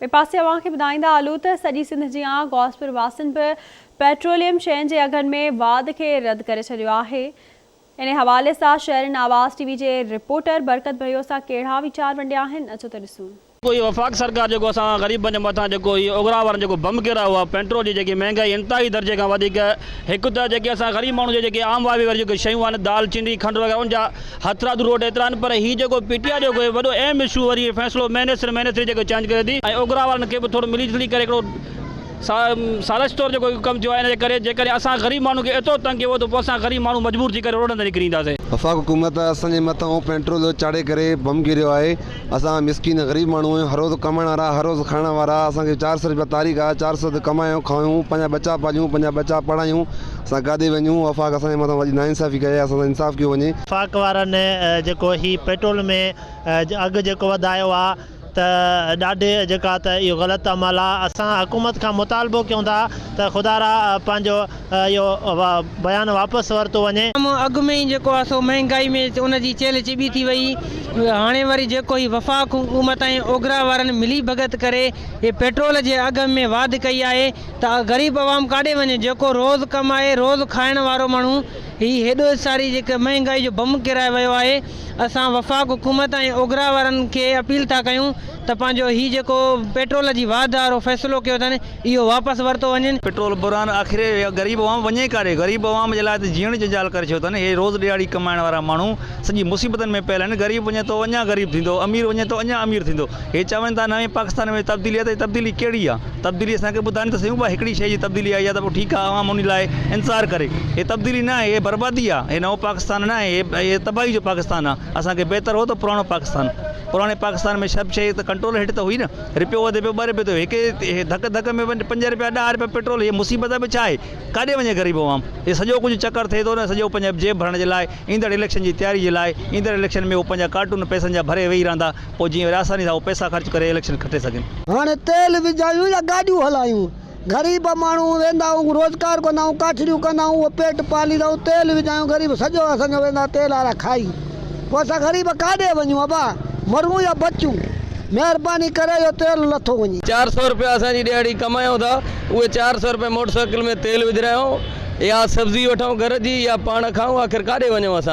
ٻئي پاسي اوهان کي ٻڌائيندا هلون ته سڄي سنڌ جيان غوثپور واسين به پيٽروليم شين جي اگهن ۾ واڌ کي رد ڪري ڇڏيو آهي. انهي حوالي سان شهرين آواز ٽي وي جي رپورٽر برڪت ڀيو سان ڪهڙا ويچار ونڊيا آهن اچو ته ڏسون. جيڪو هي وفاق سرڪار جيڪو اسان غريبن جي مٿان جيڪو هي اوگرا وارن جيڪو بم ڪيرايو آهي پيٽرول جي جيڪي مهنگائي انتهائي درجي کان وڌيڪ هڪ ته جيڪي اسان غريب ماڻهو جي جيڪي عام واهپي واري جيڪي شيون آهن دال چيني کنڊ وغيره ان جا هٿرادو روڊ ايترا آهن پر هي جيڪو پي ٽي آء جو هڪ وڏو اهم اشو وري هي فيصلو مهيني سر مهيني سر جيڪو چينج ڪري ٿي ۽ اوگرا وارن کي به ٿورو ملي جلي ڪري هڪڙو سازش طور جيڪو هڪ ڪم ٿيو آهي ان جي ڪري جيڪڏهن اسان غريب ماڻهن کي ايترو تنگ ڪيو ته پوء اسان غريب ماڻهو مجبور ٿي ڪري روڊن تي نڪري اينداسين. وفاق حڪومت اسان جي مٿان پيٽرول چاڙهي ڪري بم ڪيريو آهي اسان مسڪين غريب ماڻهو آهيون هر روز ڪمائڻ وارا هر روز کائڻ وارا اسان کي 400 رپيا تاريخ آهي 400 تي ڪمايون کايون پنهنجا ٻچا پاليون پنهنجا ٻچا پڙهايون اسان ڪاڏي وڃون وفاق اسان جي مٿان وڏي ناانصافي ڪئي آهي اسان سان انصاف ڪيو وڃي. وفاق وارن جيڪو هي پيٽرول ۾ اگهه جيڪو وڌايو آ ته ڏاڍي جيڪا ته اهو غلط عمل آ اسان حڪومت کان مطالبو ڪيون ٿا ته خدارا پنهنجو اهو بيان واپس ورتو وڃي. اڳ ۾ ئي جيڪو آ سو مهنگائي ۾ ان جي چيلهه چٻي ٿي وئي هاڻي وري جيڪو هي وفاق حڪومت ۽ اوگرا وارن ملي ڀڳت ڪري هي پيٽرول جي اگهه ۾ واڌ ڪئي آهي ته غريب عوام ڪاڏي وڃي جيڪو روز ڪمائي روز کائڻ وارو ماڻهو هي هيڏو ساري جيڪا مهنگائي جو بم ڪيرائي ويو آهي اسان وفاق حڪومت ۽ اوگرا وارن کي اپيل ٿا ڪيون ته پنهنجو هي جيڪو پيٽرول جي واڌ وارو فيصلو ڪيو اٿن اهو واپس ورتو وڃين. پيٽرول بحران آخر غريب عوام وڃي ڪاڏي غريب عوام جي لاء ته جيئڻ جنجال ڪري ڇڏيو اٿن هي روز ڏهاڙي ڪمائڻ وارا ماڻهو سڄي مصيبتن ۾ پيل آهن غريب وڃي ٿو اڃا غريب ٿيندو امير وڃي ٿو اڃا امير ٿيندو هي چون ٿا نوين پاڪستان ۾ تبديلي آئي ته تبديلي ڪهڙي آ؟ تبديلي اسان کي ٻڌائين ته سهيون ڀا هڪڙي شيء جي تبديلي آئي آ ته پوء ٺيڪ آ عوام انهي لاء انتظار ڪري. هي تبديلي نه آهي هي بربادي آ هي نئون پاڪستان نه آهي هي تباهي جو پاڪستان آ اسان کي بهتر هو ته پراڻو پاڪستان پراڻي پاڪستان ۾ سڀ شيء ته ڪنٽرول هيٺ ته هئي نه رپيو وڌي پيو ٻه رپيا ته هڪ ڌڪ ڌڪ ۾ پنج رپيا ڏهه رپيا پيٽرول هي مصيبت به ڇا آهي ڪاڏي وڃي غريب عوام هي سڄو ڪجهه چڪر ٿئي ٿو نه سڄو پنهنجي جيب ڀرڻ جي لاء ايندڙ اليڪشن جي تياري جي لاء ايندڙ اليڪشن ۾ هو پنهنجا ڪارٽون پئسن جا ڀري ويهي رهندا پوء جيئن وري آساني سان هو پئسا خرچ ڪري اليڪشن کٽي سگهن. هاڻي تيل وجهايون يا گاڏيون هلايون. غريب ماڻهو ويندا آهيون روزگار ڪندا آهيون ڪاٺڙيون ڪندا آهيون اهو پيٽ پاليندا آهيون تيل وجهايون غريب سڄو اسان جو ويندا تيل وارا کائي پوء اسان غريب ڪاڏي وڃون ابا مرون يا بچون مهرباني ڪري اهو تيل لٿو وڃي. 400 رپيا اسان جي ڏهاڙي ڪمايون ٿا اهي 400 رپيا موٽر سائيڪل ۾ تيل وجهرايون يا سبزي وٺون گهر جي يا پاڻ کائون آخر ڪاڏي وڃون اسان.